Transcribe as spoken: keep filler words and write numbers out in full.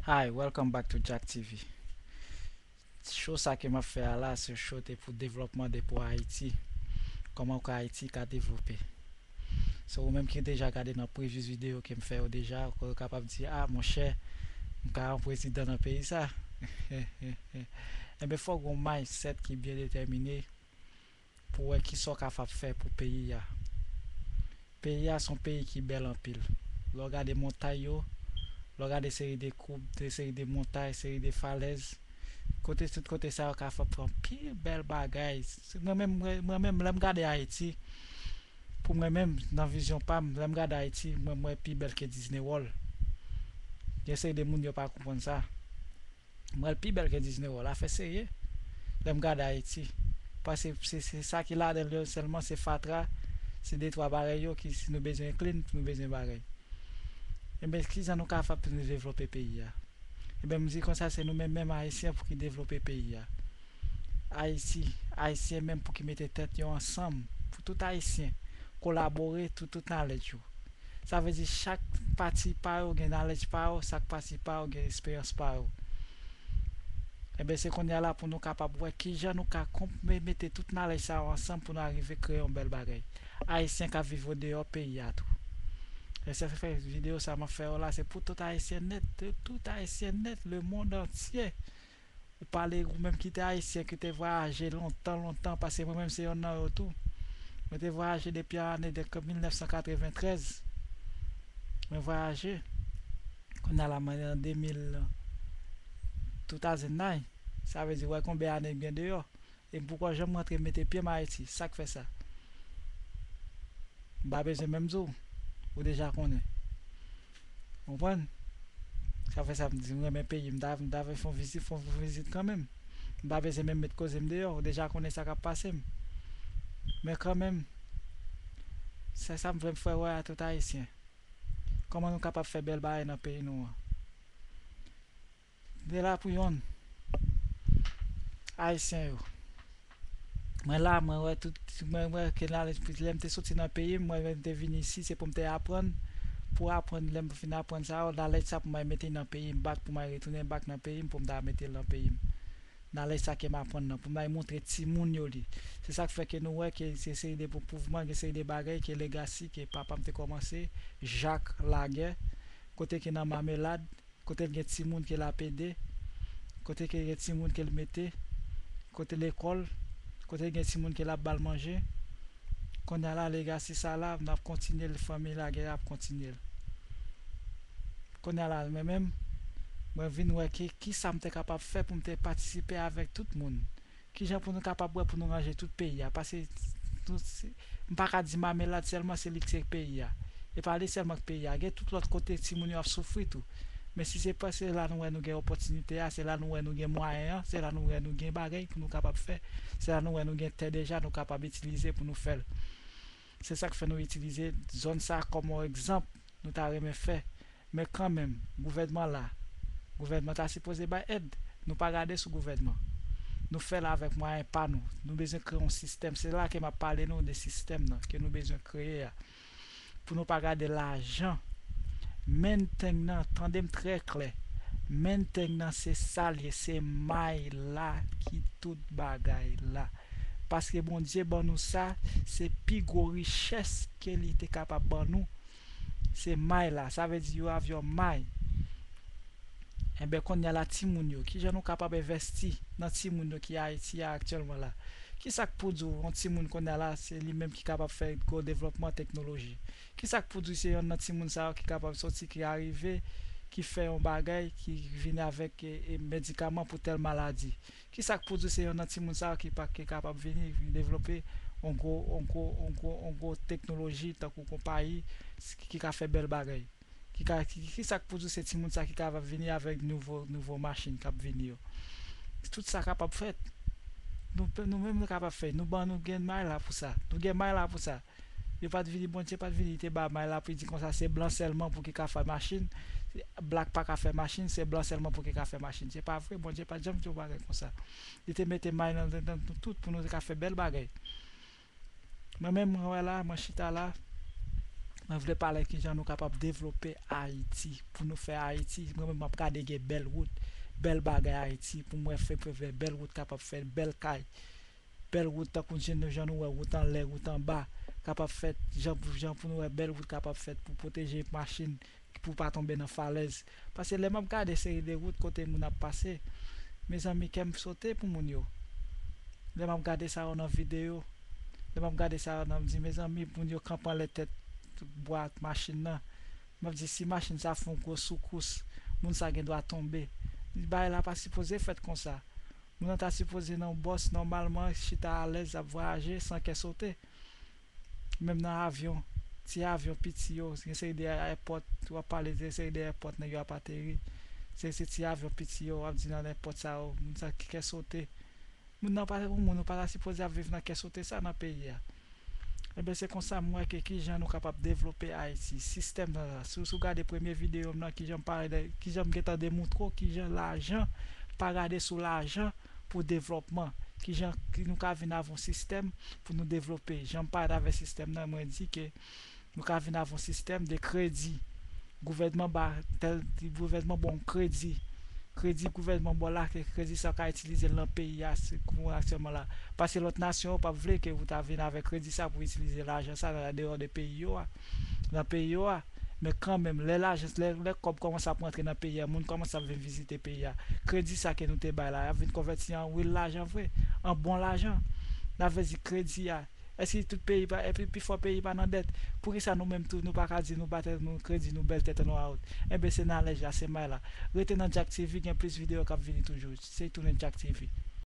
Hi, welcome back to Jack T V. Show sa ke m ap fè a la, se show te pou devlòpman de pou Ayiti. Kòman ke Ayiti ka devlope. So, ou menm ki deja gade nan previous videyo ke m fè yo deja, ou kapab di, ah, monchè, m ka yon prezidan nan peyi sa. Enben, fòk gon mindset ki byen detèmine pou wè kisa w kapab fè pou peyi a. Peyi a se yon peyi ki bèl anpil. Lè w gade montay yo, lè w gade seri de koub, de seri de montay, seri de falèz, kote tout kote sa yo ka fè anpil bèl bagay. Mwen menm, mwen, mwen menm, lè m gade Ayiti, pou mwen menm, nan vizyon pa m, lè m gade Ayiti, mwen, m wè pi bèl ke Disney World. Gen seri de moun yo pa konprann sa. M wè l pi bèl ke Disney World. Afè serye. Lè m gade Ayiti. Paske se, se sa ki ladan l yo sèlman, se fatra, se de twa bagay yo ki si nou bezwen clean, nou bezwen bagay. Enben, kijan nou ka fè pou nou devlope peyi a? Enben, m di konsa, se nou menm, menm Ayisyen pou ki devlope peyi a. Ayiti, Ayisyen menm pou ki mete tèt yo ansanm, pou tout Ayisyen kolabore tout, tout nalèj yo. Sa vle di chak pati pa yo gen nalèj pa yo, chak pati pa yo gen esperyans pa yo. Enben, se kounye a la pou nou kapab wè kijan nou ka konp-, me-, mete tout nalèj sa yo ansanm pou nou arive kreye yon bèl bagay. Ayisyen k ap viv andeyò peyi a tou. E se fè videyo sa m ap fè yo la, se pou tout Ayisyen nèt, tout, tout Ayisyen nèt, le mond antye. Ou pale, ou menm ki te Ayisyen, ki te vwayaje lontan, lontan, paske mwen menm se yonn nan yo tou. Mwen te vwayaje depi ane de mil nèf san katreventrèz. Mwen vwayaje. Kounye a la, mwen nan de mil, two thousand nine. Sa vle di, wè konbyen ane m gen deyò. E m poko janm rantre mete pye m Ayiti. Sa k fè sa? M pa bezwen menm di w. Ou deja konnen. Konprann? Sa fè sa m di m renmen peyi m, m ta, m ta vle fè yon vizit, fè yon vizit kanmenm. M pa bezwen menm met koze m deyò, ou deja konnen sa k ap pase m. Men kanmenm, se sa m vle m fè wè a tout Ayisyen. Kòman nou kapab fè bèl bagay nan peyi nou an? De la pou yonn. Ayisyen yo. Mwen la, mwen wè tout, mwen wè ke nalèj, lè m te soti nan peyi m, mwen menm te vin isi, se pou m te aprann, pou aprann, lè m fin aprann sa yo, nalèj sa pou mwen mete nan peyi m, bak pou mwen retounen bak nan peyi m, pou m ta mete l nan peyi m. Nalèj sa ke m aprann nan, pou mwen montre timoun yo li. Se sa k fè ke nou wè ke se seri de pou mouvman, gen seri de bagay ke legasi ke papa m te kòmanse, Jak Lagè, kote ke nan Mamelad, kote l gen timoun ke l ap ede, kote ke gen timoun ke l mete, kote lekòl, kote gen timoun ke l ap ba l manje. Kounye a la, legasi sa la, n ap kontinye l, fanmi Lagè ap kontinye l. Kounye a la, mwen menm, mwen vin wè ki, kisa m te kapab fè pou m te patisipe avèk tout moun. Kijan pou nou kapab wè pou nou ranje tout peyi a? Paske nou, se, m pa ka di Mamelad sèlman, se li ki se peyi a. E pa li sèlman ki peyi a. Gen tout lòt kote timoun yo ap soufri tou. Men si se pa, se la nou wè nou gen opòtinite a, se la nou wè nou gen mwayen an, se la nou wè nou gen bagay pou nou kapab fè, se la nou wè nou gen tè deja nou kapab itilize pou nou fè l. Se sa k fè nou itilize zòn sa kòm yon egzanp nou ta renmen fè. Men kanmenm, gouvènman la, gouvènman ta sipoze bay èd. Nou pa gade sou gouvènman. Nou fè l avèk mwayen pa nou. Nou bezwen kreye yon sistèm. Se la ke m ap pale nou de sistèm nan ke nou bezwen kreye a. Pou nou pa gade lajan. Main thing nan, tande m trè klè. Main thing nan se sa l ye, se may la ki tout bagay la. Paske Bondye ban nou sa, se pi gwo richès ke li te kapab ban nou. Se may la, sa vle di you have your may. Enben, kounye a la, timoun yo, kijan nou kapab envèsti nan timoun yo ki Ayiti a aktyèlman la? Kisa k pou di w, yon timoun kounye a la, se li menm ki kapab fè gwo devlòpman teknoloji? Kisa k pou di w se yonn nan timoun sa yo ki kapab soti, ki arive, ki fè yon bagay, ki vini avèk e, e medikaman pou tèl maladi? Kisa k pou di w se yonn nan timoun sa yo ki pa, ki kapab vini, vini devlope yon gwo, yon gwo, yon gwo, yon gwo teknoloji tankou konpayi ki, ki ka fè bèl bagay? Ki ka, ki, ki, kisa k pou di w se timoun sa ki kapab vini avèk nouvo, nouvo machin k ap vini yo? Tout sa kapab fèt. Nou, nou menm nou kapab fè. Nou ban nou gen may la pou sa. Nou gen may la pou sa. Yo pa t vini, Bondye pa t vini, li te ba may la pou li di konsa se blan sèlman pou ki ka fè machin, blak pa ka fè machin, se blan sèlman pou ki ka fè machin. Se pa vre, Bondye pa t janm di yon bagay konsa. Li te mete may nan, nan, nan nou tout pou nou te ka fè bèl bagay. Mwen menm, mwen wè la, mwen chita la, Mwen vle pale kijan nou kapab devlope Ayiti. Pou nou fè Ayiti, mwen menm m ap gade gen bèl wout, bèl bagay Ayiti. Pou mwen fè, fè, fè bèl wout kapab fèt, bèl kay, bèl wout tankou jan nou, jan nou wè wout anlè, wout anba, kapab fèt, jan pou, jan pou nou wè bèl wout kapab fèt pou pwoteje machin, pou pa tonbe nan falèz. Paske lè m ap gade seri de wout kote moun ap pase, mezanmi, kè m sote pou moun yo. Lè m ap gade sa yo nan videyo, lè m ap gade sa yo nan, m di, mezanmi, moun yo kanpe anlè tèt bwa ak machin nan. M ap di, si machin sa fè yon gwo soukous, moun sa gen dwa tonbe. Bagay la pa sipoze fèt konsa. Moun nan ta sipoze nan yon bòs nòmalman, chita alèz, ap vwayaje san kè sote. Menm nan avyon, ti avyon piti yo, gen seri de èpòt, w ap pale de seri de èpòt nèg yo ap ateri. Se, se ti avyon piti yo, w ap di nan èpòt sa yo, moun sa ki kè sote. Moun nan pa, yon moun ou pa ta sipoze ap viv nan kè sote sa nan peyi a. Ebyen, se konsa m wè ke kijan nou kapab devlope Ayiti. Sistèm nan, si w, si w gade premye videyo m nan, kijan m pale de, kijan m gentan demontre w kijan lajan, pa gade sou lajan pou devlòpman. Kijan ki nou ka vin avè yon sistèm pou nou devlope. Jan m pale avè sistèm nan, mwen di ke nou ka vin avè yon sistèm de kredi. Gouvènman ba, tèl, gouvènman ba w kredi. Kredi gouvènman ba w la, ke kredi sa w ka itilize l nan peyi a, se kou aktyèlman la. Paske lòt nasyon yo p ap vle ke ou ta vin avèk kredi sa pou itilize lajan sa nan andeyò de peyi yo a. Nan peyi yo a. Men kanmenm, lè lajan, lè, lè kòb kòmanse ap rantre nan peyi a, moun kòmanse ap vin vizite peyi a. Kredi sa ke nou te bay la, y ap vin konvèti an ril lajan vre, an bon lajan. N a vle di kredi a, èske tout peyi pa, epi pifò peyi pa nan dèt? Poukisa nou menm tou, nou pa ka di nou ba tèt nou kredi, nou bèl tèt ann wout? Enben, se nalèj la, se may la. Rete nan Jack T V, gen plis videyo k ap vini toujou. Se tounen Jack T V.